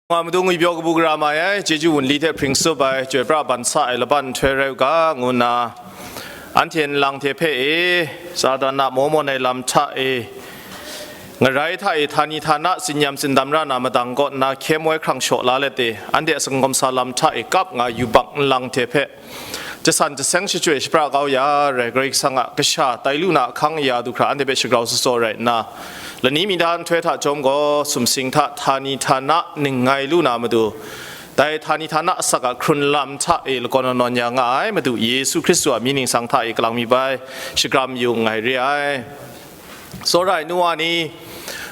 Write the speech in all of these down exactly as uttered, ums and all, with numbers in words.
Wa matu ngwi pyaw kabu gara mai ai, chyeju wunli hte hpring tsup ai, chyoi pra ban sa ai laban nhtoi rai u ga, ngu nna, anhte nlang hte hpe e, Satan a maw mawn ai lam hta e, ngarai hta e, htani htana, tsinyam tsindam ra na madang kaw nna, hkye moi hkrang shaw la let e, anhte a sangawm sa lam hta e, kap nga yubak nlang hte hpe, jasan jaseng shachyoi shapra kau ya rai, Karai Kasang a kasha tai lu na ahkang ya du hkra anhte hpe shagrau tsatsaw rai nna, lani mi da nhtoi hta chyawm gaw, sumsing hta htani htana ningngai lu na matu, dai htani htana asak a hkrun lam hta e lakawn nawn ya nga ai Madu Yesu Hkristu a mying ningsang hta e kalang mi bai, shakram yu nngai re ai. Tsawra ai nu wa ni,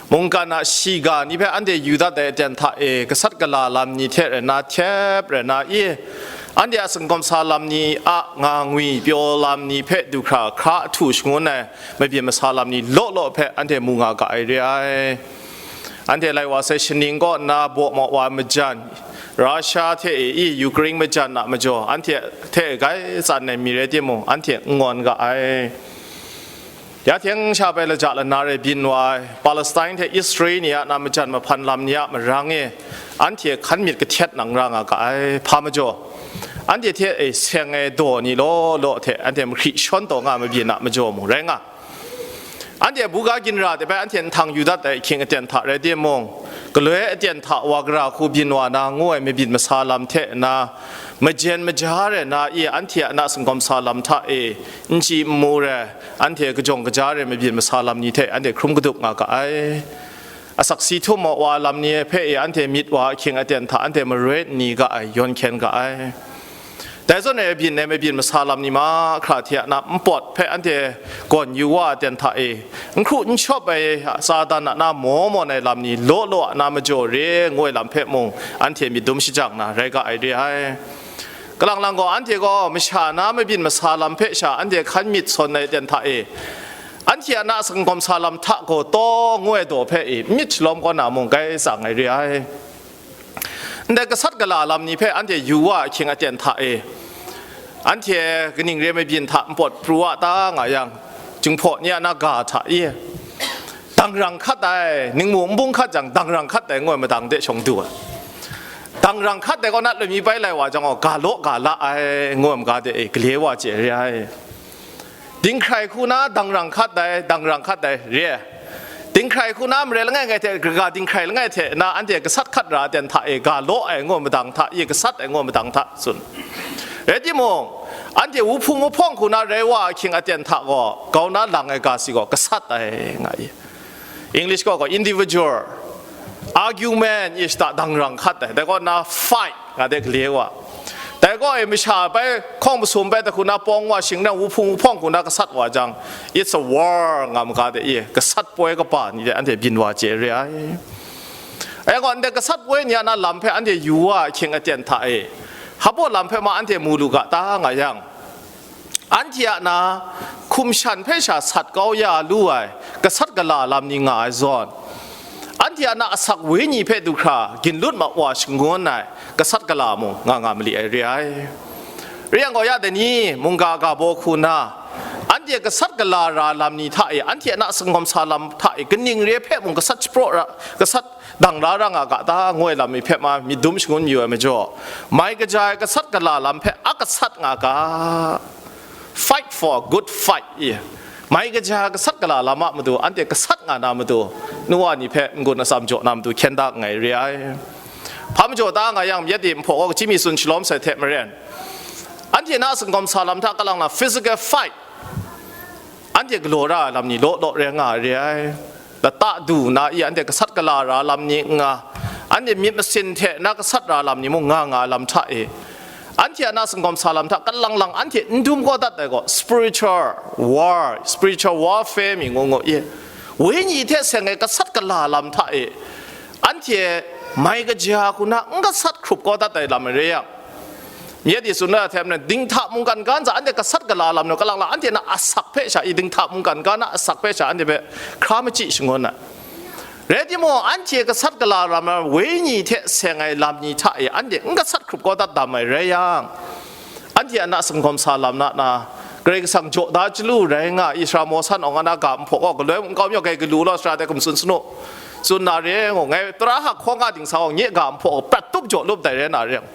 mungkan a shiga ni hpe anhte yu dat ai aten hta e, gasat gala lam ni hte rai nna, hkyep rai nna, i, anhte a sangawm sa lam ni a nga ngwi pyaw lam ni hpe du hkra hkra ahtu shangun ai mabyin masa lam ni law law hpe anhte mu nga ga ai re ai. Anhte lai wa sai shaning kaw nna baw maw wa majan, Russia hte e i Ukraine majan a majaw, anhte hte grai tsan ai mi rai timung, anhte n ngawn ga ai. Ya hten sha bai laja lana rai byin wa ai, Palestine hte Israel ni a na majan mahpan lam ni a marang e, anhte hkan myit kahtet nang ra nga ga ai, hpa majaw, anhte hte e seng ai daw ni law law hte anhte mahkri shawn taw nga mabyin a majaw mung rai nga. Anhte buga ginra hte bai anhte nhtang yu dat ai ahkying aten hta rai timung, galoi aten hta wa gara hku byin wa na ngu ai mabyin masa lam hte na, majen maja rai na i anhte a na sangawm sa lam hta e, n chyi n mu rai, anhte kajawng kaja rai mabyin masa lam ni hte anhte hkrum kadup nga ga ai. Asak si htum maw wa lam ni hpe e anhte myit wa ahkying aten hta anhte maroi nni ga ai, yawn hkyen ga ai. Dai zawn e byin ai mabyin masa lam ni mahkra hte a na npawt hpe anhte gawn yu wa aten hta e, n hkru n shawp ai Satan a na maw mawn ai lam ni law law a na majaw re ngu ai lam hpe mung anhte myit dum shajang na rai ga ai re ai. Kalang lang gaw, anhte gaw masha na mabyin masa lam hpe sha anhte hkan myit sawn ai aten hta e, anhte a na sangawm sa lam hta gaw taw ngu ai daw hpe e myit shalawm kaw na mung grai tsang ai re ai. Ndai gasat gala lam ni hpe anhte yu wa ahkying aten hta e, anhte kaning re mabyin hta npawt pru wa ta nga yang, Jinghpaw ni a na ga hta i, dangrang hkat ai, ningmu nbung hkat jang, dangrang hkat ai ngu ai madang de shawng du ai. Dangrang hkat ai kaw na lami bai lai wa jang gaw, ga law ga la ai ngu ai maga de e, gale wa chye re ai. Dinghkrai hku na dangrang hkat ai, dangrang hkat ai, re ai. Dinghkrai hku na marai langai ngai hte, kaga dinghkrai langai hte na anhte gasat hkat ra aten hta e, ga law ai ngu ai madang hta i, gasat ai ngu ai madang hta tsun. Rai timung, anhte wuhpung wuhpawng hku na rai wa ahkying aten hta gaw, grau na lang ai ga si gaw gasat ai nga i. English gaw gaw individual, argument i shata dangrang hkat ai, dai kaw na fight nga de gale wa. Dai gaw e masha bai hkawng masum bai dahku na pawng wa shing na wuhpung wuhpawng hku na gasat wa jang, it's a war nga maga de i, gasat poi kaba ni de anhte byin wa chye re ai. Ai gaw, ndai gasat poi ni a na lam hpe anhte yu wa ahkying aten hta e, hpaw lam hpe ma anhte mu lu ga ta nga yang, anhte a na hkum shan hpe sha sat kau ya lu ai gasat gala lam ni nga ai zawn, anhte a na asak wenyi hpe du hkra ginlut ma wa shangun ai gasat gala mung nga nga mali ai re ai. Rai yang gaw, ya dai ni mungga ga baw hku na, anhte gasat gala ra lam ni hta e, anhte a na sangawm sa lam hta e, kaning re hpe mung gasat shapraw ra, gasat dang la ra nga ga ta, ngu ai lam mi hpe ma myit dum shangun mayu ai majaw, mai kaja ai gasat gala lam hpe a gasat nga ga, fight for a good fight i, mai kaja ai gasat gala lam a matu anhte gasat nga na matu, nu wa ni hpe n-gun atsam jaw na matu hkyen da nngai re ai. Hpa majaw ta nga yang, myit e nhpaw gaw kachyi mi tsun shalawm sai hte maren, anhte na sangawm sa lam hta kalang na physical fight, anhte galaw ra ai lam ni law law rai nga ai re ai. Lata du na i anhte gasat gala ra lam ni n nga, anhte myit masin hte na gasat ra lam ni mung nga nga ai lam hta e, anhte a na sangawm sa lam hta kalang lang anhte n dum kau dat ai gaw, spiritual war, spiritual warfare mi ngu ngu i, wenyi hte seng ai gasat gala lam hta e, anhte mai kaja hku na n gasat hkrup kau dat ai lam re yang, myit e tsun na hte maren, dinghta mungkan ga ntsa anhte gasat gala lam ni kalang lang anhte na asak hpe sha i, dinghta mungkan ga na asak hpe sha anhte hpe hkra machyi shangun ai. Rai timung, anhte gasat gala lam ai wenyi hte seng ai lam ni hta e anhte n gasat hkrup kau dat dam ai rai yang, anhte a na sangawm sa lam na na, Karai Kasang jaw da chyalu rai nga i, sara maw san awng a na ga nhpaw gaw, galoi mung nkau mi gaw, gai galu law, sara dai hkum tsun sanu. tsun na re ngu, ngai tara hak hkawng a dingsa gaw nye ga nhpaw prat tup jaw lup dai rai na re ngu.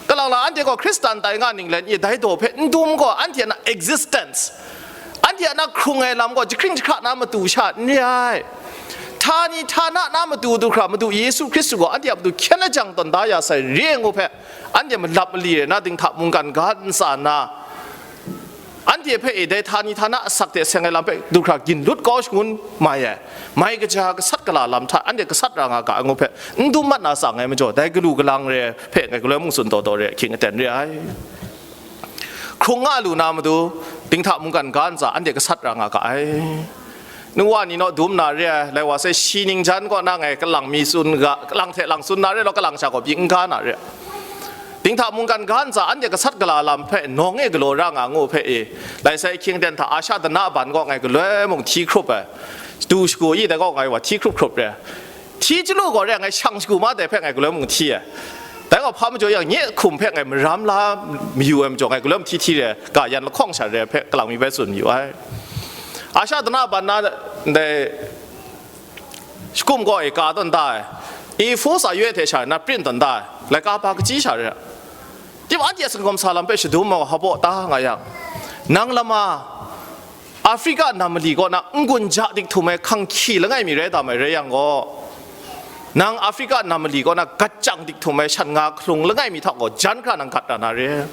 Kalang lang anhte gaw Hkristan tai nga ninglen i dai daw hpe n dum gaw, anhte a na existence, anhte a na hkrung ai lam gaw jahkring jahkra na matu sha n re ai. Htani htana na matu du hkra Madu Yesu Hkristu gaw anhte a matu hkyen lajang tawn da ya sai re ngu hpe, anhte malap mali rai na dinghta mungkan ga ntsa nna, anhte hpe e dai htani htana asak hte seng ai lam hpe du hkra ginlut kau shangun mai ai, mai kaja gasat gala lam hta anhte gasat ra nga ga ai ngu hpe n dum mat na tsang ai majaw, dai galu galang re hpe ngai galoi mung tsun taw taw re, ahkying aten re ai. Hkrung nga lu na matu, dinghta mungkan ga ntsa anhte gasat ra nga ga ai. Nu wa ni naw dum na re ai, lai wa sai shi ning jan kaw na ngai kalang mi tsun ga, kalang hte lang tsun na re law, kalang sha gaw byi n ga na re. Dinghta mungkan ga ntsa anhte gasat gala lam hpe nawng e galaw ra nga ngu hpe e, lai sai ahkying aten hta Asha dana ban gaw ngai galoi mung hti hkrup ai. Du shagu i dai gaw ngai wa hti hkrup hkrup re. Hti chyalu gaw re ai, ngai shang shagu ma dai hpe ngai galoi mung hti ai. Dai gaw hpa majaw yang nye hkum hpe ngai maram la mayu ai majaw, ngai galoi mung hti hti re, ga yan lahkawng sha re hpe kalang mi bai tsun mayu ai. Asha dana ban na ndai shakum gaw e ka tawn da ai, A four sa yoi hte sha na print tawn da ai, laika hpa kachyi sha re. Tim anhte a singkawm sa lam hpe shadum ai wa hpaw ta nga yang, nang lama Afrika nam mali kaw na n-gun ja dik htum ai hkang hkyi langai mi rai tam ai rai yang gaw, nang Afrika nam mali kaw na gat chyang dik htum ai shan nga hkalung langai mi hta gaw jan hkra nang gat ra na re.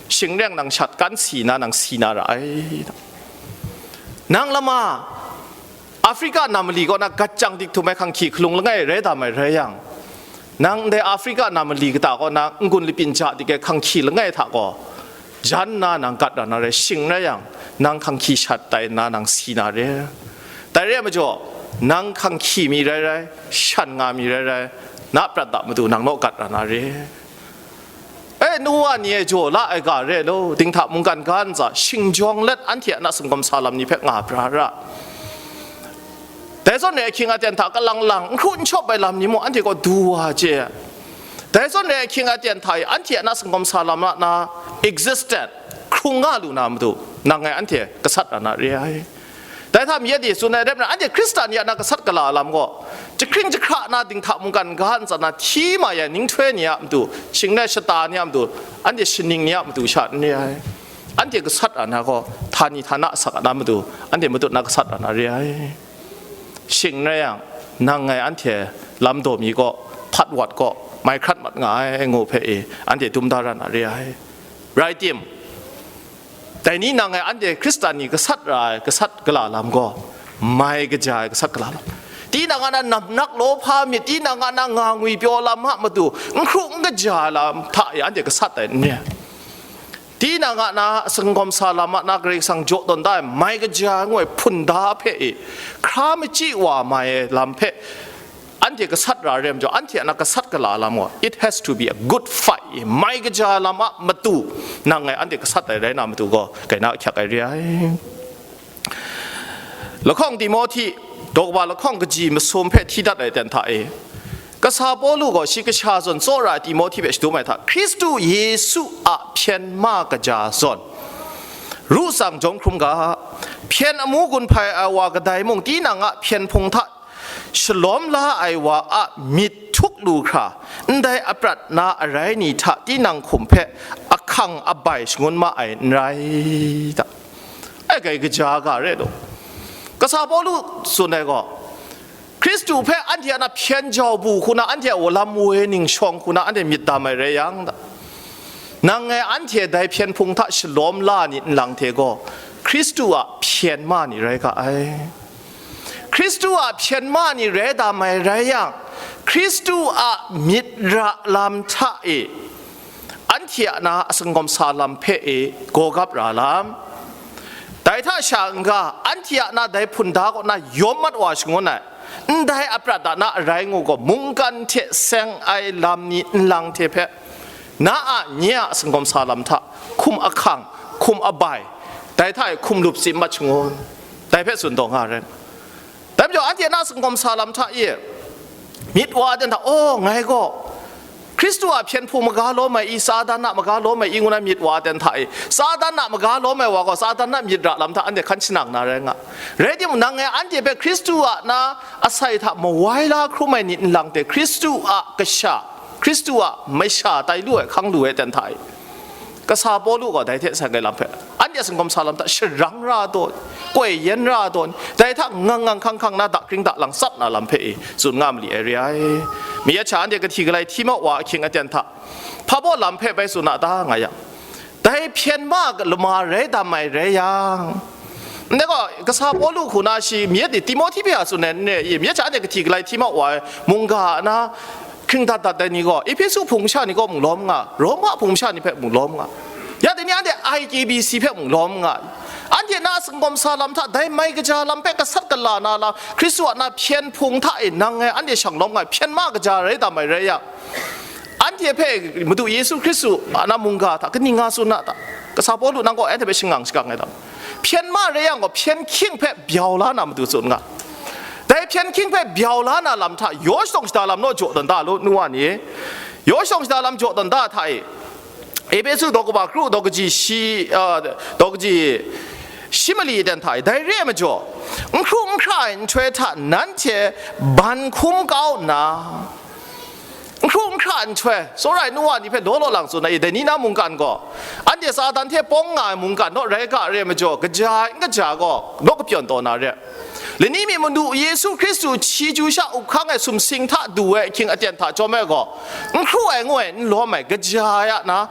Shing rai yang nang shat kan si na, nang si na ra ai. Nang lama Afrika nam mali kaw na gat chyang dik htum ai hkang hkyi hkalung langai rai tam ai rai yang, nang ndai Afrika nam mali kata kaw na n-gun lapyin ja dik ai hkang hkyi langai hta gaw, jan nna nang gat ra na re, shing rai yang, nang hkang hkyi shat tai nna nang si na re. Dai re ai majaw, nang hkang hkyi mi rai rai, shan nga mi rai rai, na prat a matu nang naw gat ra na re. E, nu wa ni e jaw la ai ga re law, dinghta mungkan ga ntsa shingjawng let anhte a na singkawm sa lam ni hpe nga bra ra. Dai zawn re ai hkying aten hta kalang lang n hkru n shawp ai lam ni mung anhte gaw du wa chye. Dai zawn re ai hkying aten hta e anhte a na singkawm sa lam a na existent hkrung nga lu na matu, nang ngai anhte gasat ra na re ai. Dai hta mi yet e tsun ai rep na, anhte Hkristan ya na gasat gala lam gaw, jahkring jahkra na dinghta mungkan ga ntsa na hti mai ai ninghtoi ni a matu, shing rai shata ni a matu, anhte shaning ni a matu sha n re ai. Anhte gasat ra na gaw, htani htana asak a na matu, anhte matut na gasat ra na re ai. Shing rai yang, nang ngai anhte lam daw mi kaw, hpat wat kaw, mai hkrat mat nga ai ngu hpe e, anhte dum da ra na re ai. Rai tim, dai ni nang ngai anhte Hkristan ni gasat ra ai, gasat gala lam gaw, mai kaja ai gasat gala lam. Tinang a na namnak lawhpa myit, tinang a na nga ngwi pyaw lam a matu, n hkru n kaja ai lam hta e anhte gasat ai n re. Tinang a na singkawm sa lam a na Karai Kasang jaw tawn da ai mai kaja ai ngu ai hpunda hpe e, hkra machyi wa mai ai lam hpe anhte gasat ra re ai majaw, anhte a na gasat gala lam gaw, it has to be a good fight e, mai kaja ai lam a matu, nang ngai anhte gasat ai rai na matu gaw, kaina ahkyak ai re ai. Lahkawng Timohti, daw kaba lahkawng kaji masum hpe hti dat ai ten hta e, kasa Pawlu gaw shi kasha zawn tsawra ai Timohti hpe shadum ai hta, Hkristu Yesu a hpyen ma kaja zawn, ru tsang jawm hkrum ga, hpyen amu gun hpai ai wa kadai mung tinang a hpyen hpung hta shalawm la ai wa a myit htuk lu hkra, ndai aprat na arai ni hta tinang hkum hpe ahkang abai shangun ma ai n rai ta. Ai, kai kaja ga re law. Kasa Pawlu tsun ai gaw, Hkristu hpe anhte a na hpyen jau bu hku na, anhte a lam woi ning shawng hku na, anhte myit dam ai rai yang, nang ngai anhte dai hpyen hpung hta shalawm la ni nlang hte gaw, Hkristu a hpyen ma ni rai ga ai. Hkristu a hpyen ma ni rai dam ai rai yang, Hkristu a myit ra lam hta e, anhte a na a singkawm sa lam hpe e gawgap ra lam. Dai hta sha n-ga, anhte a na dai hpunda kaw na yawm mat wa shangun ai, ndai aprat a na arai ngu gaw, mungkan hte seng ai lam ni nlang hte hpe, na a nye a singkawm sa lam hta hkum ahkang, hkum abai, dai hta e hkum lup tsim mat shangun, dai hpe tsun taw nga ai rai. Dai majaw, anhte na singkawm sa lam hta e myit wa ai ten hta, aw, ngai gaw Hkristu a hpyen hpung maga lawm ai i, Satan a maga lawm ai i ngu na myit wa ten hta i, Satan a maga lawm ai wa gaw Satan a myit ra lam hta anhte hkan shanang na rai nga. Rai timung, nang e anhte hpe Hkristu a na asai hta mawai la hkrum ai ni nlang hte Hkristu a kasha, Hkristu a masha tai lu ai hkang lu ai ten hta i, kasa Pawlu gaw dai hte sai ai lam hpe, anhte a singkawm sa lam hta sharang ra tawn, koi yen ra tawn, dai hta ngang ngang hkang hkang na dakring dalang tsap na lam hpe i tsun nga mali ai re ai. Mayat sha anhte kahti galai hti mau wa ahkying aten hta, hpa baw lam hpe bai tsun a ta nga yang, dai hpyen ma lama rai dam ai rai yang, ndai gaw, kasa Pawlu hku na shi mayat ni Timohti hpe a tsun ai n re i? Mayat sha anhte kahti galai hti mau wa ai mungga a na hkring dat dat ai ni gaw, Ehpesu hpung masha ni kaw mung lawm nga, Roma hpung masha ni hpe mung lawm nga, ya dai ni anhte I K B C hpe mung lawm nga, anhte na singkawm sa lam hta dai mai kaja lam hpe gasat gala na lam, Hkristu a na hpyen hpung hta e nang e anhte shang lawm nga ai hpyen ma kaja rai dam ai rai yang, anhte hpe Madu Yesu Hkristu a na mungga hta kaning nga tsun na ta? Kasa Pawlu nang gaw anhte hpe shangang shakang ai ta? Hpyen ma rai yang gaw, hpyen hkying hpe byau la na matu tsun nga. Dai hpyen hkying hpe byau la na lam hta, yaw shadawn shada lam naw jaw tawn da lu, nu wa ni. Yaw shadawn shada lam jaw tawn da hta e, Ehpesu daw kaba kru daw kaji shi, a, daw kaji shi mali ten hta e, dai re ai majaw, n hkru n hkra ai nhtoi hta nanhte ban hkum kau nna, n hkru n hkra ai nhtoi, tsawra ai nu wa ni hpe law law lang tsun ai, dai ni na mungkan gaw, anhte Satan hte pawng nga ai mungkan naw rai ga re ai majaw, kaja ai n kaja gaw naw kapyawn taw na re ai. Lani mi Madu Yesu Hkristu hti chyu sha up hkang ai sumsing hta du ai ahkying aten hta chyawm ai gaw, n hkru ai ngu ai, n lawm ai, kaja ai a na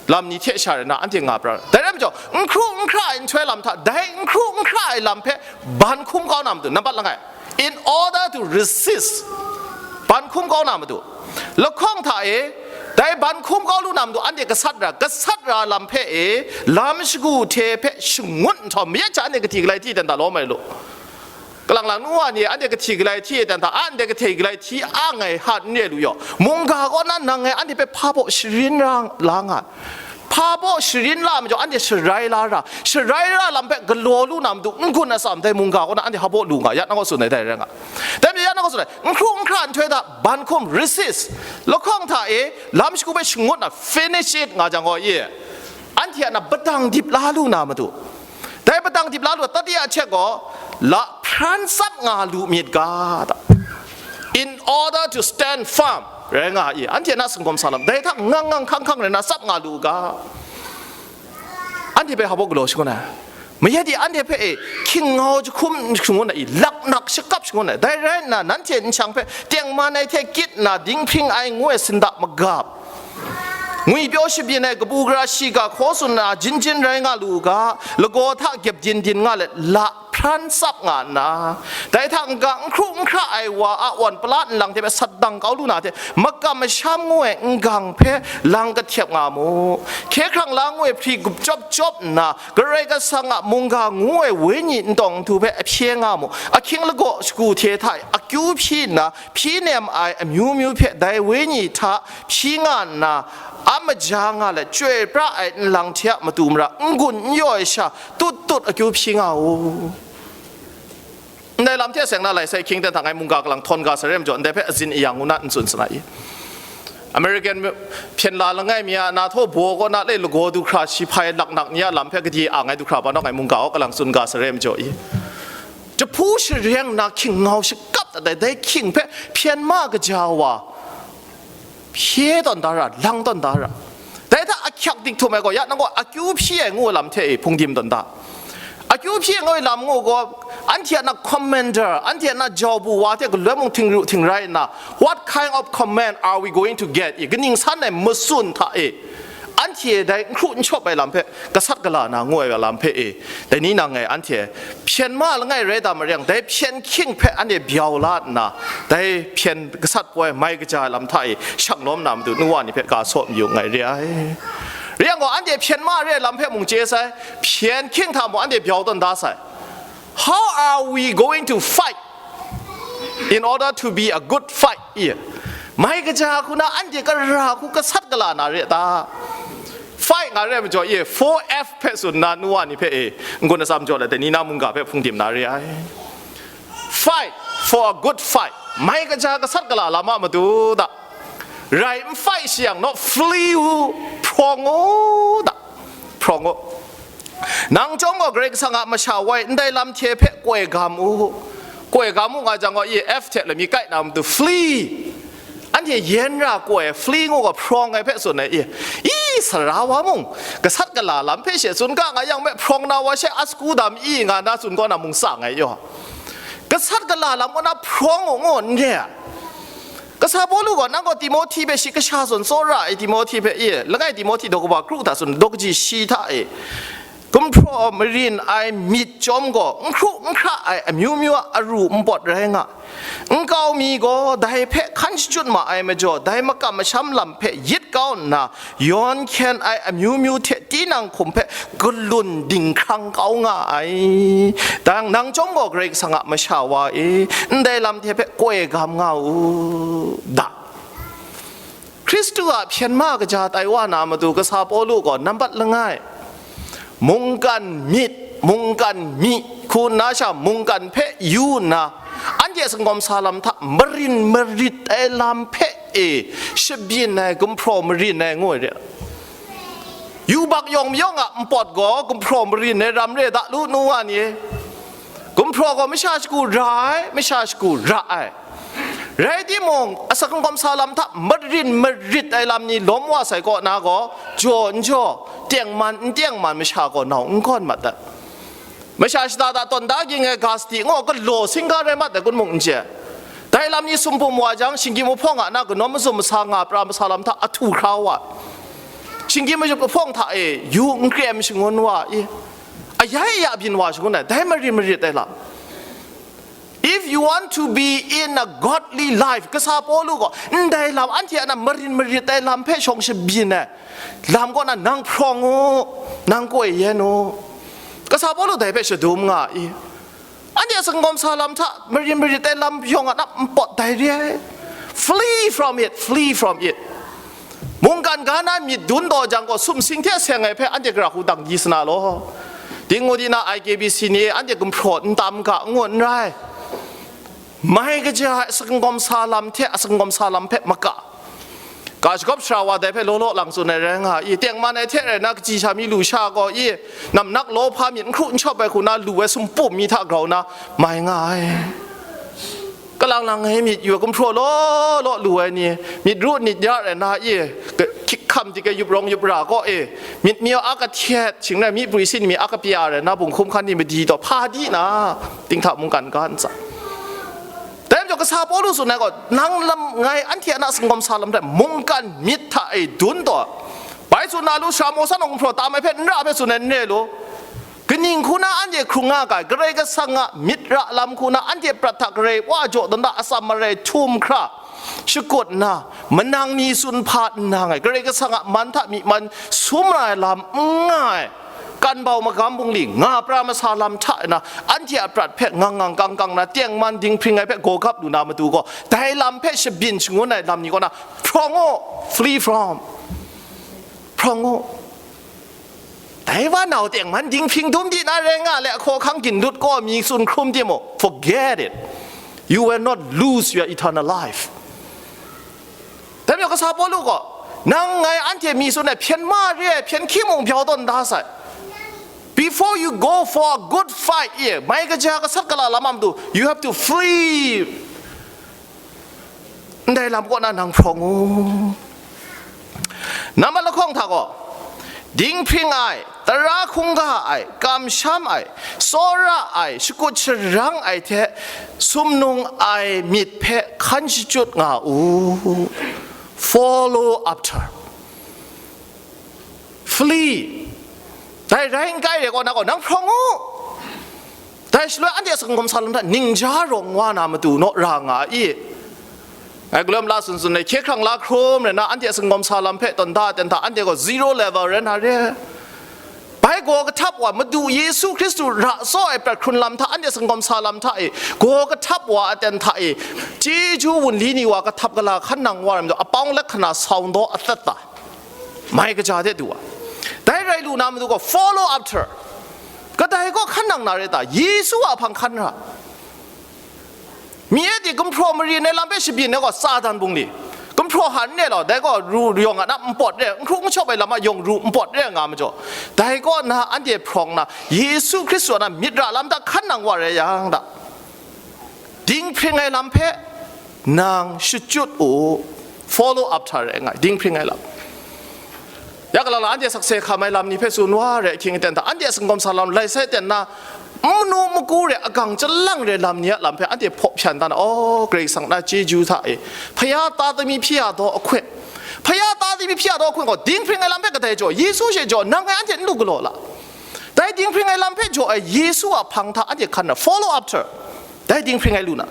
lam ni hte sha rai na anhte nga pra ai. Dai rai majaw, n hkru n hkra ai nhtoi lam hta, dai n hkru n hkra ai lam hpe ban hkum kau na matu, nambat langai, in order to resist, ban hkum kau na matu, lahkawng hta e, dai ban hkum kau lu na matu, anhte gasat ra, gasat ra lam hpe e, lam shagu hte hpe shangut nhtawm, mayat sha anhte kahti galai hti ten hta lawm ai lu. Kalang lang nu wa ni, anhte kahti galai hti e ten hta, anhte kahti galai hti ang ai hta n re lu yaw, mungga kaw na nang e anhte hpe hpa baw sharin ra la nga, hpa baw sharin la majaw, anhte sharai la ra, sharai ra lam hpe galaw lu na matu, n-gun atsam dai mungga kaw na anhte hpa baw lu nga, ya nang kaw tsun ai dai rai nga. Dai majaw ya nang kaw tsun ai, n hkru n hkra nhtoi hta ban hkum, resist, lahkawng hta e lam shagu hpe shangut na, finish it nga jang gaw, ye, anhte a na padang dip la lu na matu, dai padang dip la lu, tatiya hte gaw, lahpran tsap nga lu myit ga ta? In order to stand firm, rai nga i, anhte na singkawm sa lam, dai hta ngang ngang hkang hkang rai na tsap nga lu ga? Anhte hpe hpa baw galaw shangun ai. Mayat e anhte hpe e hkying ngau jahkum shangun ai, laknak shakap shangun ai. Dai rai nna, nanhte nshang hpe tengman ai hte kyit nna dinghpring ai ngu ai sinda magap, ngwipyaw shabyin ai kabu gara shiga hkaw tsun na jin jin rai nga lu u ga, lagaw hta gyep din din nga let, lahpran tsap nga nna, dai hta n-ga n hkru n hkra ai wa a wan pala nlang hte hpe sat dang kau lu na hte, makam masham ngu ai n-gang hpe lang kahtep nga mu. Hkye hkrang la ngu ai hpri gup chyawp chyawp nna, Karai Kasang a mungga ngu ai Wenyi ntawng nhtu hpe ahpye nga mu. Ahkying lagaw shagu hte hta e akyu hpyi nna, hpyi nem ai amyu myu hpe dai Wenyi hta hpyi nga nna, a maja nga let, chyoi pra ai nlang hte a matu mara n-gun n yaw ai sha tut tut akyu hpyi nga u. Ndai lam hte seng na lai sai hkying ten hta ngai mungga kalang htawn ga sai re majaw, ndai hpe azin ayang ngu na n tsun sa na i? American hpyen la langai mi a na htaw baw kaw na le lagaw du hkra shi hpai laknak ni a lam hpe gade a ngai du hkra ba naw ngai mungga kaw kalang tsun ga sai re majaw i? Jahpu shareng na hkying ngau shakap dat ai dai hkying hpe hpyen ma kaja wa hpye tawn da ra, lang tawn da ra. Dai hta ahkyak dik htum ai gaw, ya nang gaw akyu hpyi ai ngu ai lam hte e hpung dim tawn da. Akyu hpyi ai ngu ai lam ngu gaw, anhte a na commander, anhte a na jau bu wa hte galoi mung htingru htingrai nna, what kind of command are we going to get? I, kaning san ai matsun hta e, anhte dai n hkru n shawp ai lam hpe gasat gala na ngu ai lam hpe e, dai ni nang e anhte hpyen ma langai rai tam maring, dai hpyen hkying hpe anhte byau la nna, dai hpyen gasat poi mai kaja ai lam hta e shang lawm na matu nu wa ni hpe ga saw mayu nngai re ai. Rai yang gaw, anhte hpyen ma re ai lam hpe mung chye sai, hpyen hkying hta mung anhte byau tawn da sai. How are we going to fight in order to be a good fight? I, mai kaja hku na anhte kara hku gasat gala na re ta? Fight nga re ai majaw, i, four F hpe tsun na nu wa ni hpe e, n-gun atsam jaw let, dai ni na mungga hpe hpung dim na re ai. Fight for a good fight. Mai kaja gasat gala lam a matu da. Rai n fight shi yang naw, flee u, hprawng u da, hprawng u. Nang chyawm gaw Karai Kasang a masha woi ndai lam hte hpe koi gam u, koi gam u nga jang gaw, i F hte lami kai na matu, flee. Anhte yen ra koi, flee ngu gaw hprawng ai hpe tsun ai, i, i, sara wa mung, gasat gala lam hpe she tsun ga nga yang me, hprawng na wa she a sagu dam i nga na tsun kaw na mung tsang ai yaw. Gasat gala lam kaw na hprawng u ngu n re ai. Kasa Pawlu gaw, nang gaw Timohti hpe shi kasha zawn tsawra ai, Timohti hpe, e, langai Timohti daw kaba kru hta tsun, daw kaji shi hta e, gumhpraw marin ai myit chyawm gaw, n hkru n hkra ai amyu myu a aru npawt rai nga, nkau mi gaw dai hpe hkan shachyut ma ai majaw, dai makam masham lam hpe yit kau nna, yawn hkyen ai amyu myu hte tinang hkum hpe galun dinghkrang kau nga ai. Dang nang chyawm gaw, Karai Kasang a masha wa e, ndai lam hte hpe koi gam nga u da. Hkristu a hpyen ma kaja tai wa na matu, kasa Pawlu gaw nambat langai, mungkan myit, mungkan mi, hku nna sha mungkan hpe yu nna, anhte a sangawm sa lam hta marin marit ai lam hpe e shabyin ai, gumhpraw marin ai ngu ai re. Yubak yawng mayawng a npawt gaw gumhpraw marin ai ram re da lu, nu wa ni. Gumhpraw gaw masha shagu ra ai, masha shagu ra ai. Rai timung, a sangawm sa lam hta marin marit ai lam ni lawm wa sai kaw na gaw, jaw n jaw, tengman n tengman masha gaw nau n gawn mat dat. Masha shada da tawn da ging ai ga sadi ngu, galaw singa rai mat ai kun mung n chye. Dai lam ni sumpum wa jang, shinggyim mahpawng a na kanawn mazum masa nga pra masa lam hta ahtu hkra wa. Shinggyim mahpawng hta e yu n krem shangun wa i, ayai aya byin wa shangun ai, dai marin marit ai lam. If you want to be in a godly life, kasa Pawlu gaw ndai lam, anhte a na marin marit ai lam hpe shawng shabyin ai lam kaw na nang hprawng u, nang koi yen u. Kasa Pawlu dai hpe shadum nga i. Anhte a sangawm sa lam hta marin marit ai lam yawng a na npawt dai re ai. Flee from it, flee from it. Mungkan ga na myit dun taw jang gaw, sumsing hte seng ai hpe anhte gara hku dang di sa na law. Ding ngu di na, I K B C ni anhte gumhpraw n tam ga, n ngu n rai. Mai kaja ai sangawm sa lam hte a sangawm sa lam hpe maka, ga shagawp sara wa dai hpe law law lang tsun ai rai nga i, tengman ai hte rai na, kaji sha mi lu sha gaw i, namnak law hpa myit n hkru n shawp ai hku na lu ai sumpum mi hta grau na mai nga ai. Kalang lang ai myit yu ai gumhpraw law law lu ai ni, myit ru myit ya rai na i, hkyik hkam dik ai yup rawng yup ra kaw e, myit mi a kahtet, shing rai mi pri sin mi a kapya rai na, bunghkum hkan ni madi taw hpa di na, dinghta mungkan ga ntsa. Dai majaw kasa Pawlu tsun ai gaw, nang lam ngai anhte a na sangawm sa lam hte mungkan myit hta e dun taw, bai tsun na lu, sara mawsa nawng gumhpraw tam ai hpe n ra hpe tsun ai n re lu. Kaning hku na anhte hkrung nga ga ai, Karai Kasang a myit ra lam hku na anhte prat hta Karai wa jaw dan da, atsam marai htum hkra shakut nna, manang ni tsun hpa nna ngai, Karai Kasang a man hta myi man sum ra ai lam n nga ai, kan bau magam bungli nga pra masa lam hta na, anhte a prat hpe ngang ngang kang kang na, tengman dinghpring ai hpe gaw gap lu na matu gaw, dai lam hpe shabyin shangun ai lam ni kaw na, hprawng u, flee from, hprawng u. Dai wa nau tengman dinghpring dum di na rai nga le, ahkaw ahkang gin lut kaw mi tsun hkrum timung, forget it. You will not lose your eternal life. Dai majaw kasa Pawlu gaw, nang ngai anhte mi tsun ai hpyen ma re ai hpyen hkying mung byaw tawn da sai. Before you go for a good fight, e, mai kaja gasat gala lam a matu, you have to flee. Ndai lam kaw na nang hprawng u. Nambat lahkawng hta gaw, dinghpring ai, tara hkungga ai, kamsham ai, tsawra ai, shakut sharang ai hte sumnung ai myit hpe hkan shachyut nga u. Follow after. Flee. Dai rai n kai re kaw na gaw, nang hprawng u. Dai shaloi anhte a sangawm sa lam hta ningja rawng wa na matu naw ra nga i. Ngai galawm la tsun tsun ai, hkye hkrang la hkrum rai na, anhte a sangawm sa lam hpe tawn da ten hta, anhte gaw zero level rai na re. Bai gaw kahtap wa, Madu Yesu Hkristu ra tsaw ai prat hkrun lam hta, anhte a sangawm sa lam hta e, gaw kahtap wa aten hta e, chyeju wunli ni wa kahtap gala hkan nang wa rai majaw, apawng let hkana sau ndaw atsat ta. Mai kaja de du wa. Dai rai lu na matu gaw, follow after. Kadai kaw hkan nang na re ta? Yesu a hpang hkan ra. Mi e di gumhpraw marin ai lam hpe shabyin ai gaw Satan bungli. Gumhpraw hkraw han re law, dai gaw ru yawng a na npawt re, n hkru n shawp ai lam a yawng ru npawt re nga majaw, dai kaw na anhte hprawng na, Yesu Hkristu a na myit ra lam hta hkan nang wa rai yang da, dinghpring ai lam hpe nang shachyut u, follow up hta rai nga ai, dinghpring ai lam. Ya galang la, anhte sakse hkam ai lam ni hpe tsun wa re ahkying aten hta, anhte a singkawm sa lam lai sai ten na, manu magu re, agang chyalang re lam ni a lam hpe anhte hpaw hpyan dan, aw, Karai Kasang na chyeju hta e, Hpaya ta tami hpyi a daw ahkun, Hpaya ta tami hpyi a daw ahkun gaw, dinghpring ai lam hpe kadai jaw, Yesu she jaw, nang ngai anhte n lu galaw la. Dai dinghpring ai lam hpe jaw ai Yesu a hpang hta anhte hkan na, follow up hta, dai dinghpring ai lu na.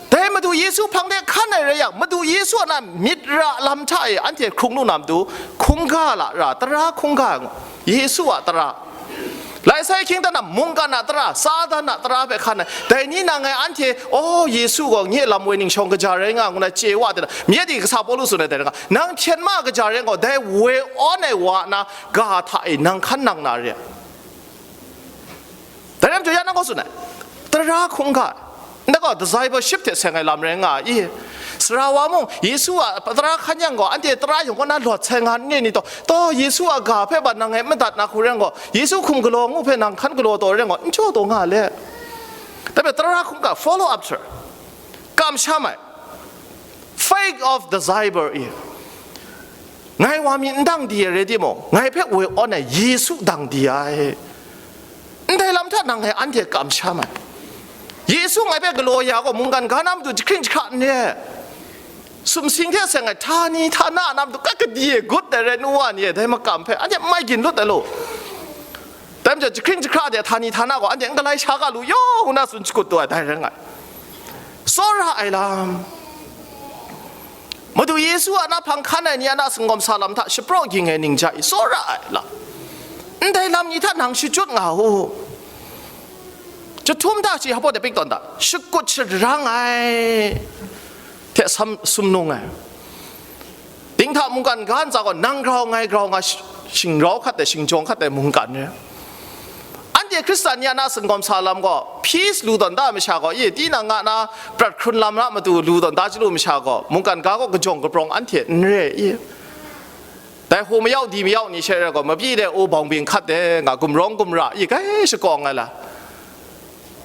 Dai Madu Yesu hpang de hkan ai rai yang, Madu Yesu a na myit ra lam hta e anhte hkrung lu na matu, hkungga la ra, tara hkungga ai ngaw, Yesu a tara. Lai sai hkying dan na mungkan a tara, Satan a tara hpe hkan ai. Dai ni nang ngai anhte, aw, Yesu gaw nye lam woi ningshawng kaja rai nga ngu na chye wa de na, myit di kasa Pawlu tsun ai dai rai nga, nang hpyen ma kaja rai ngaw, dai woi awn ai wa na ga hta e nang hkan nang na re. Dai rai majaw, ya nang gaw tsun ai, tara hkungga, ndai gaw discipleship hte seng ai lam rai nga i? Sara wa mung, Yesu a tara hkan yang gaw, anhte tara yawng kaw na lawt sai nga n re ni taw? Taw, Yesu a ga hpe ban nang e madat na hku rai gaw, Yesu hkum galaw ngu hpe nang hkan galaw taw rai gaw, n jaw taw nga le. Dai hpe tara hkungga, follow up hta, kamsham ai. Faith of disciple i, ngai wa mi n dang di ai rai timung, ngai hpe woi awn ai Yesu dang di ai. Ndai lam hta nang ngai anhte kamsham ai. Yesu ngai hpe galaw ya gaw, mungkan ga na matu jahkring jahkra n re. Sumsing hte seng ai htani htana na matu kat kadi e gut ai rai, nu wa ni e, dai makam hpe anhte n mai gin lut ai law. Dai majaw, jahkring jahkra de htani htana gaw anhte n galai sha ga lu yaw ngu na tsun shakut taw ai, dai rai nga ai. Tsawra ai lam. Madu Yesu a na hpang hkan ai ni a na singkawm sa lam hta shapraw ging ai ning ja i, tsawra ai lam. Ndai lam ni hta nang shachyut nga u. Jahtum hta shi hpaw de pik tawn hta, shakut sharang ai hte sam, sumnung ai. Dinghta mungkan ga ntsa gaw, nang grau ngai grau nga, sh-, shingrau hkat ai, shingjawng hkat ai mungkan re. Anhte Hkristan ni a na singkawm sa lam gaw, peace lu tawn da masha gaw, i, tinang nga na prat hkrun lam na matu lu tawn da chyalu masha gaw, mungkan ga gaw kajawng kaprawng anhte n re i? Dai hku mayau di mayau ni she rai gaw, mapyi de u bawng bing hkat de nga, gumrawng gumra i, grai shakawng ai la.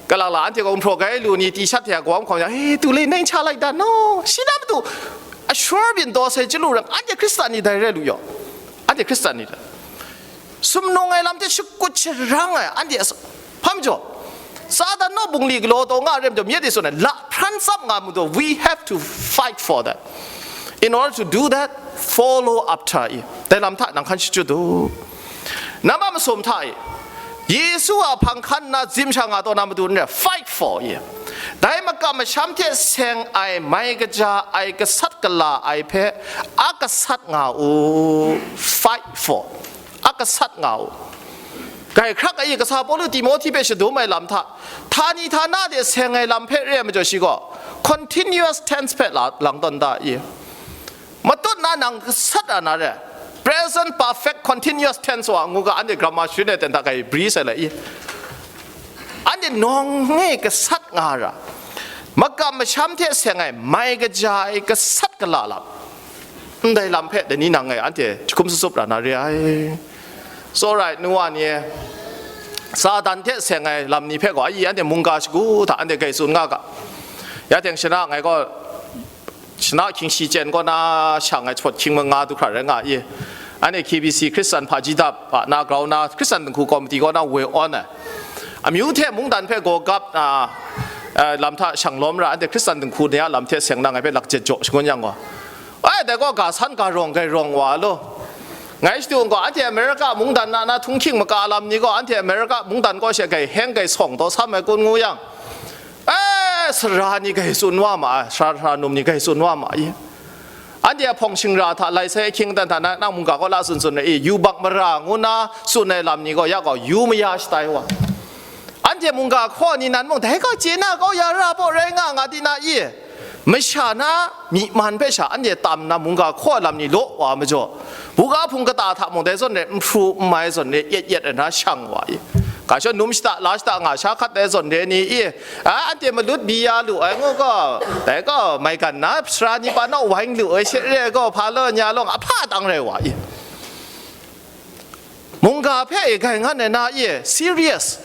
Kalang la, anhte gaw gumhpraw gai lu ni, T-shirt hte a kawam hkawm yang, "Hey, too late, nang cha like that, no?" Shi na matu, a sure byin daw sai chyalu rai, anhte Hkristan ni dai rai lu yaw. Anhte Hkristan ni dai. Sumnung ai lam hte shakut sharang ai, anhte as-, hpa majaw, Satan naw bungli galaw taw nga ai rai majaw, myit e tsun ai, la hpran tsap nga ai majaw, we have to fight for that. In order to do that, follow up hta i, dai lam hta nang hkan shachyut u. Nambat masum hta i, Yesu a hpang hkan nna zim sha nga taw na matu n re, fight for i. Dai makam masham hte seng ai, mai kaja ai, gasat gala ai hpe a gasat nga u, fight for, a gasat nga u. Grai hkrak ai, kasa Pawlu Timohti hpe shadum ai lam hta, htani htana de seng ai lam hpe re ai majaw, shi gaw continuous tense hpe la, lang tawn da i? Matut na nang gasat a na re, present perfect continuous tense wa ngu ga, anhte grammar sharin ai ten hta grai bri sai la i? Anhte nawng nge gasat nga ra, makam masham hte seng ai, mai kaja ai, gasat gala lam, ndai lam hpe dai ni nang ngai anhte jahkum sutsup ra na re ai. It's alright, nu wa ni e, Satan hte seng ai lam ni hpe gaw, ayi, anhte mungga shagu hta anhte grai tsun nga ga. Ya teng shana ngai gaw, shana hkying shi chyen kaw na shang ai, hpawt hkying manga du hkra rai nga i. Anhte K B C Hkristan hpaji dap a na grau na, Hkristan dinghku komiti kaw na woi awn ai, amyu hte mungdan hpe gaw gap na, eh, lam hta shang lawm ra, anhte Hkristan dinghku ni a lam hte seng na ngai hpe lakjet jaw shangun yang gaw, ai, dai gaw ga san ga rawng grai rawng wa law. Ngai shadung gaw, anhte Amerika mungdan na, na htunghking maka lam ni gaw, anhte Amerika mungdan kaw she grai heng grai sawng taw sam ai kun ngu yang, e, sara ni grai tsun wa ma ai, sara, sara num ni grai tsun wa ma ai. Anhte a hpawng shingra hta lai sai ahkying aten hta na, nang mungga kaw la tsun tsun ai i, yubak mara ngu na tsun ai lam ni gaw, ya gaw, yu maya shatai wa. Anhte mungga hkaw ni nan mung, dai gaw chye na kau ya ra baw rai nga nga di na i? Masha na myi man hpe sha anhte tam nna mungga hkaw ai lam ni law wa majaw, buga hpung kata hta mung dai zawn re n hpru n mai zawn re yet yet ai na shang wa i? Ga shaw num shata la shata nga sha hkat ai zawn re ni i, a, anhte malut bi ya lu ai ngu gaw, dai gaw maigan na sara ni pa naw wang lu ai she re gaw, hpa law nya lawng ahpa tang rai wa i. Mungga hpe e gai ngan ai na i, serious,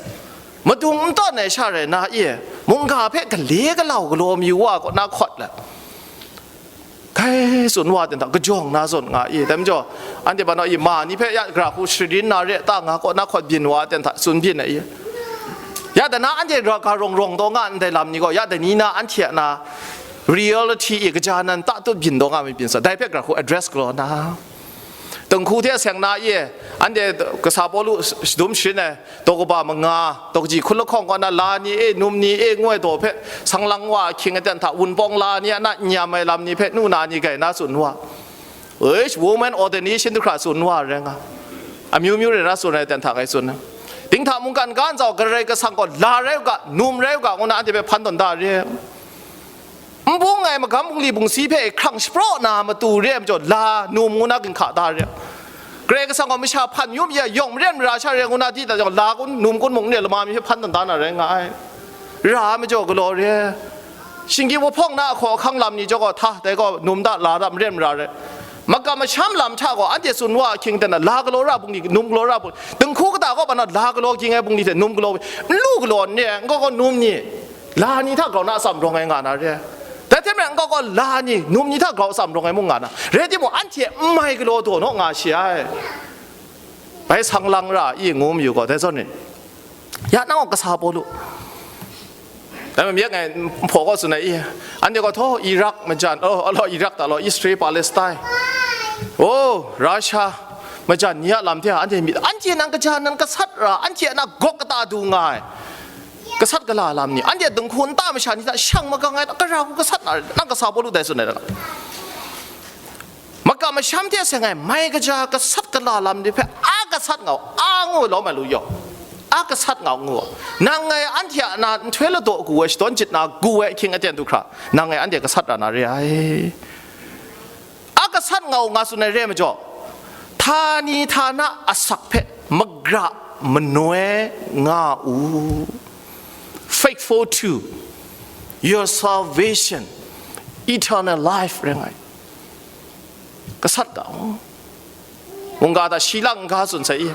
madung n tawn ai sha rai na i, mungga hpe gale galau galaw mayu wa kaw na hkawt let, gai tsun wa ten hta kajawng na zawn nga i. Dai majaw, anhte pa naw i ma ni hpe ya gara hku sharin na re ta nga kaw na hkawt byin wa ten hta tsun byin ai i. Ya dai na anhte ra ga rawng rawng taw nga ndai lam ni gaw, ya dai ni na anhte a na reality i kaja nan ta tut byin taw nga mi byin sa, dai hpe gara hku address galaw na. Dinghku hte seng na i, anhte kasa Pawlu shadum sharin ai, daw kaba manga, daw kaji hkun lahkawng kaw na la ni e, num ni e, ngu ai daw hpe, sang lang wa ahkying aten hta, wunpawng la ni a na n yam ai lam ni hpe, nu na ni gai na tsun wa. Eish, woman ordination du hkra tsun wa rai nga. Amyu myu rai na tsun ai aten hta ngai tsun. Dinghta mungkan ga nzau, Karai Kasang gaw la rai u ga, num rai u ga, ngu na anhte hpe hpan tawn da re. Nbung ai magam bungli bungsi hpe hkrang shapraw na matu re ai majaw, la num ngu na ginhka da re. Karai Kasang gaw masha hpan yu mi a yawng maren mara sha re ngu na di ta jang, la kun, num kun mung n re, lama mi hpe hpan dan da na rai nga ai. Ra ai majaw galaw re. Shinggyim wahpawng na ahkaw ahkang lam ni jaw gaw, hta, dai gaw num da, la da, maren mara re. Makam masham lam hta gaw, anhte tsun wa ahkying ten na, la galaw ra bungli, num galaw ra bungli, dinghku kata gaw, ba na la galaw ging ai bungli hte num galaw, n lu galaw n re, n gaw gaw num ni, la ni hta grau na atsam rawng ai nga na re. Dai hte maren n gaw gaw la ni, num ni hta grau atsam rawng ai mung nga na. Rai timung, anhte n mai galaw daw naw nga shi ai. Bai sang lang ra i ngu mayu gaw, dai zawn ni. Ya nang gaw kasa Pawlu. Dai ma myek ngai, nhpaw gaw tsun ai i. Anhte gaw htaw Iraq majan, oh, alo Iraq ta law, Israel, Palestine. Oh, Russia majan ni a lam hte anhte myit, anhte nang kaja nan gasat ra, anhte a na gawk kata du nga ai. Gasat gala lam ni, anhte dinghku nta masha ni hta shang magang ai, gara hku gasat na, nang kasa Pawlu dai tsun ai da. Makam masham hte seng ai mai kaja gasat gala lam ni hpe a gasat nga u, a ngu lawm ai lu yaw, a gasat nga u ngu u. Nang ngai anhte a na nhtoi ladaw gu ai, shadawn jit na gu ai ahkying aten du hkra, nang ngai anhte gasat ra na re ai. A gasat nga u nga tsun ai re ai majaw, htani htana asak hpe magra manoi nga u. Faithful to your salvation, eternal life rai nga ai. Gasat ga u. Mungga hta shi lang n ga tsun sai i.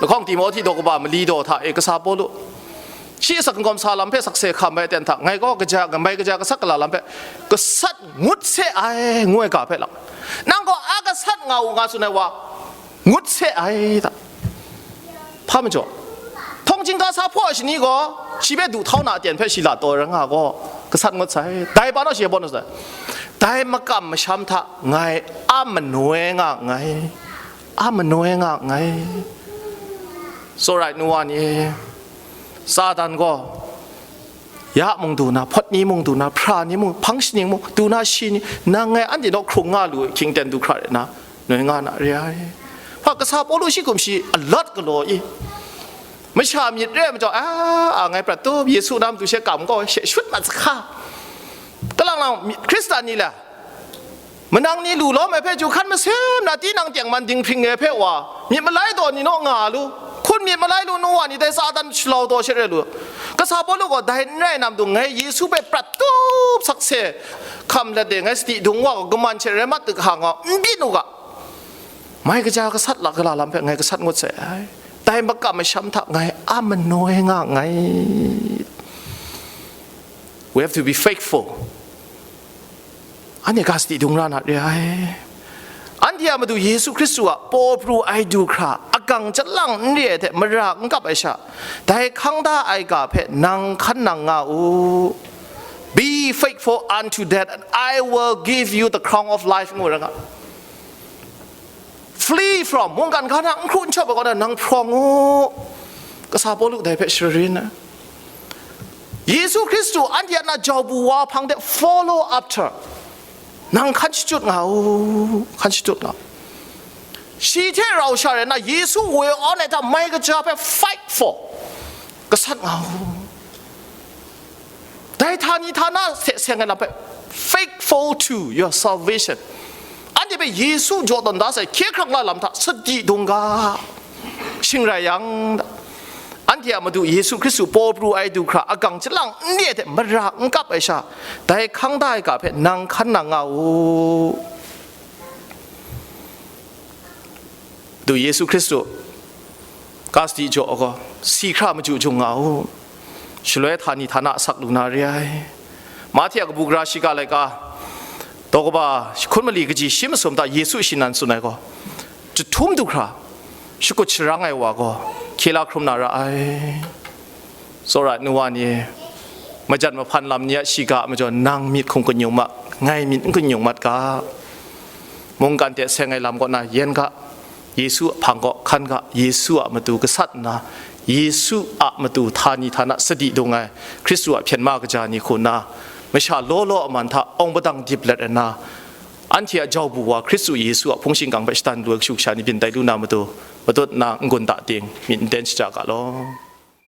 Lahkawng Timohti daw kaba mali daw hta e kasa Pawlu, shi asak n-gawm sa lam hpe sakse hkam ai aten hta, ngai gaw kaja, mai kaja gasat gala lam hpe gasat ngut se ai, ngu ai ga hpe lang, nang gaw a gasat nga u nga tsun ai wa, ngut se ai ta. Hpa majaw, htawng chyingga sa hpaw ai shani gaw, shi hpe du htau na aten hpe shi la taw ai rai nga gaw, gasat ngut sai. Dai pa naw shi hpaw na sai. Dai makam masham hta ngai a manoi nga nngai. A manoi nga nngai. Tsawra ai nu wa ni, Satan gaw ya mung du na, hpawt ni mung du na, hpra ni mung, hpang shaning mung du na, shi ni, nang ngai anhte naw hkrung nga lu ai hkying ten du hkra rai na, noi nga na re ai. Hpa kasa Pawlu shi hkum shi alawt galaw i. Masha myit re ai majaw, a, a ngai prat tup, Yesu na matu she kam gaw she shut mat sa hka. Kalang lang mi-, Hkristan ni la, manang ni lu lawm ai hpe, ju hkan masum na, tinang tengman dinghpring ai hpe wa, myit malai taw ni naw nga lu, hkun myit malai lu nu wa ni dai Satan shalau taw she re lu. Kasa Pawlu gaw dai n rai na matu, ngai Yesu hpe prat tup sakse hkam let de, ngai sadi dung wa gaw, kaman she rai mat, tuk hang gaw n byin u ga. Mai kaja gasat la gala lam hpe ngai gasat ngut sai ai. Dai makam masham hta ngai a manoi nga nngai. We have to be faithful. Anhte ga sadi dung ra na re ai. Anhte a Madu Yesu Hkristu a paw pru ai du hkra, agang chyalang n re ai hte mara n kap ai sha, dai hkang da ai ga hpe nang hkan nang nga u. Be faithful unto death, and I will give you the crown of life, ngu ra nga. Flee from, mungkan ga na n hkru n shawp ai kaw na nang hprawng u. Kasa Pawlu dai hpe sharin ai. Yesu Hkristu anhte a na jau bu wa hpang de follow after. Nang hkan shachyut nga u, hkan shachyut nga u. Shi hte rau sha rai na, Yesu woi awn ai hta mai kaja hpe fight for, gasat nga u. Dai htani htana hte seng ai lam hpe, faithful to your salvation. Anhte hpe Yesu jaw tawn da sai, hkye hkrang la lam hta sadi dung ga, shing rai yang, Anhte a Madu Yesu Hkristu paw pru ai du hkra agang chyalang n re ai hte mara n kap ai sha, dai hkang da ai ga hpe nang hkan nang nga u. Madu Yesu Hkristu kasti jaw gaw, si hkra maju jung nga u. Shaloi htani htana asak lu na re ai. Mahte a kabu gara shiga laika, daw kaba jahkun mali kaji shi masum hta Yesu shi nan tsun ai gaw, jahtum du hkra shakut sharang ai wa gaw hkye la hkrum na ra ai. Tsawra ai nu wa ni, majan mahpan lam ni a shiga a majaw nang myit hkum kanyung ma, ngai myit n kanyung mat ga. Mungkan hte seng ai lam kaw na yen ga, Yesu a hpang kaw hkan ga, Yesu a matu gasat nna, Yesu a matu htani htana sadi dung ai Hkristu a hpyen ma kaja ni hku nna, masha law law a man hta awng padang dip let ai na, anhte a jau bu wa Hkristu Yesu a hpung shingkang hpe shatan lu ai kashu kasha ni byin tai lu na matu, matut nna n-gun da ting, myit n ten shaja ga law.